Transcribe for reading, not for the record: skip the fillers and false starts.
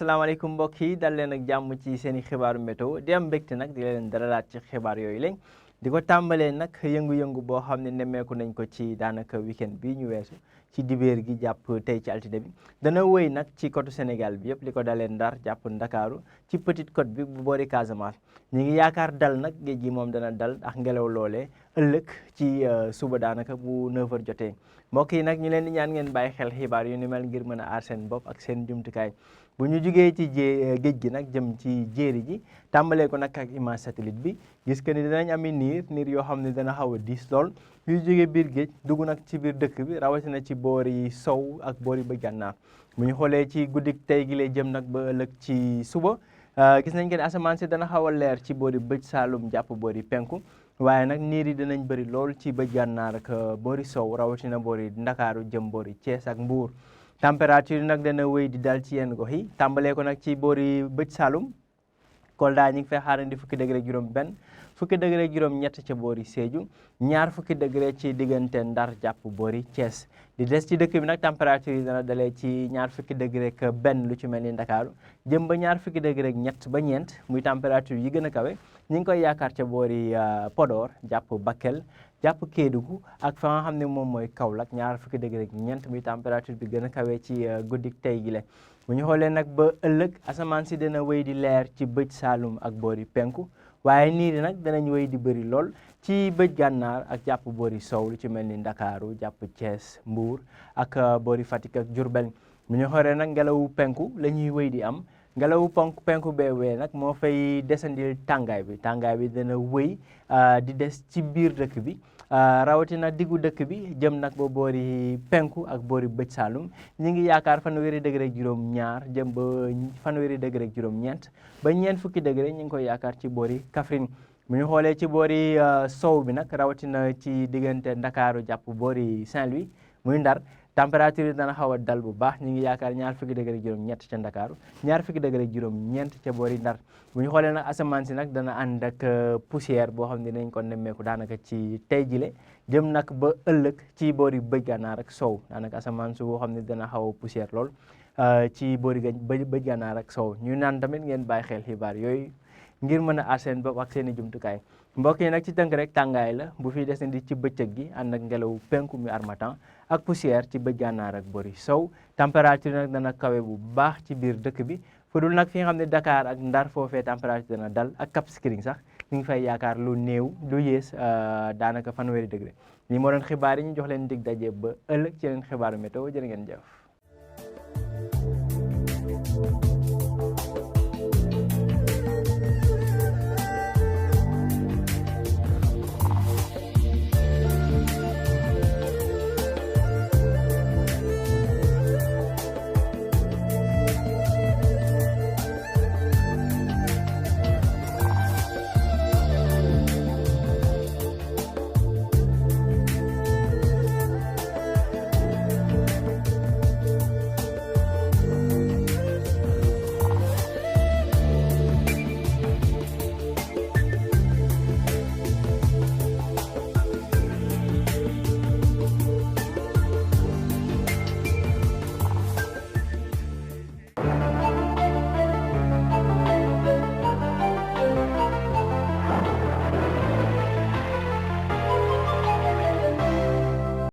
asalaamaaleykum mbokk yi dal leen ak jàmm ci seen i xibaaru météo di am mbégte nag di leen dalalaat ci xibaar yooyu lañ di ko tàmbalee nag yëngu-yëngu boo xam ne nemmeeku nañ ko ci daanaka weekend bi ñu weesu ci dibéer gi jàpp tey ci altine bi dana wëy nag ci côte Sénégal bi yëpp li ko dalee Ndar jàpp Ndakaaru ci petite côte bi bu boori Casamance ñu ngi yaakaar dal nag géej gi moom dana dal ak ngelaw loolee ëllëg ci suba daanaka bu 9h jotee mbokk yi nag ñu leen di ñaan ngeen bàyyi xel xibaar yu ni mel ngir mën a aar seen bopp ak seen jumtukaay bu ñu jugee ci géej gi nag jëm ci jéeri ji tàmbalee ko nag ak image satellite bi gis que ni dinañ ami niir yoo xam ne dana xaw a diis lool yuy jógee biir géej dugg nag ci biir dëkk bi rawatina ci boori sow ak boori bëj gànnaar bu ñu xoolee ci guddik tey gi lay jëm nag ba ëllëg ci suba gis nañ que ni asamaan si dana xaw a leer ci boori bëj saalum jàpp boori penku waaye nag niir yi dinañ bëri lool ci bëj gànnaar ak boori sow rawatina boori ndakaaru jëm boori Thiès ak Mbuur température yi nag dana wéy di dal ci yenn gox yi tàmbalee ko nag ci boori bëj Saalum Kolda ñu ngi fay xaarandi fukki degré juróom benn fukki degré juróom ñett ca boori Sédhiou ñaar fukki degré ci diggante Ndar jàpp boori Thiès di des ci dëkk bi nag température yi dana dalee ci ñaar fukki degré ak benn lu ci mel ni Ndakaaru jëm ba ñaar fukki degré ak ñett ba ñeent muy température yi gën a kawe ñu ngi koy yaakaar ca boori Podor jàpp Bakel jàpp Kédougou ak fa nga xam ne moom mooy Kaolack ñaar fukki degré ak ñeent muy température bi gën a kawe ci guddik tey gi le bu ñu xoolee nag ba ëllëg asamaan si dana wéy di leer ci bëj Saalum ak boori penku waaye niir yi nag danañ wéy di bëri lool ci bëj gànnaar ak jàpp boori sow lu ci mel ni Ndakaaru jàpp Thiès Mbuur ak boori Fatick ak Diourbel bu ñu xoolee nag ngelawu penku la ñuy wéy di am ngelawu penku beewee nag moo fay desandil tàngaay bi dana wéy di des ci biir dëkk bi rawatina diggu dëkk bi jëm nag ba boori penku ak boori bëj Saalum ñi ngi yaakaar fanweeri degré ak juróom ñaar jëm ba fanweeri degré ak juróom ñeent ba ñeent fukki degré ñi ngi koy yaakaar ci boori Kaffrine bu ñu xoolee ci boori sow bi nag rawatina ci diggante Ndakaaru jàpp boori Saint-Louis muy Ndar température yi dana xaw a dal bu baax ñu ngi yaakaar ñaar fukki degré ak juróom ñett ca Ndakaaru ñaar fukki degré ak juróom ñeent ca boori Ndar bu ñu xoolee nag asamaan si nag dana ànd ak poussière boo xam ne dinañ ko nemmeeku daanaka ci tey jile jëm nag ba ëllëg ci boori bëj gànnaar ak sow daanaka asamaan su boo xam ne dana xaw a poussière lool ci boori bëj gànnaar ak sow ñu naan tamit ngeen bàyyi xel xibaar yooyu ngir mën a aar seen bopp ak seen i jumtukaay mbokk yi nag ci tënk rek tàngaay la bu fi desandi ci bëccëg gi ànd ak ngelaw penku mi harmattan ak poussière ci bëj gànnaar ak boori sow température nag dana kawe bu baax ci biir dëkk bi fu dul nag fi nga xam ne Dakar ak Ndar foofee température dana dal ak Cap Skirring sax ñu ngi fay yaakaar lu néew lu yées daanaka fanweeri degré li moo doon xibaar yi ñu jox leen dig daje ba ëllëg ci leen xibaaru météo jërë ngeen jëf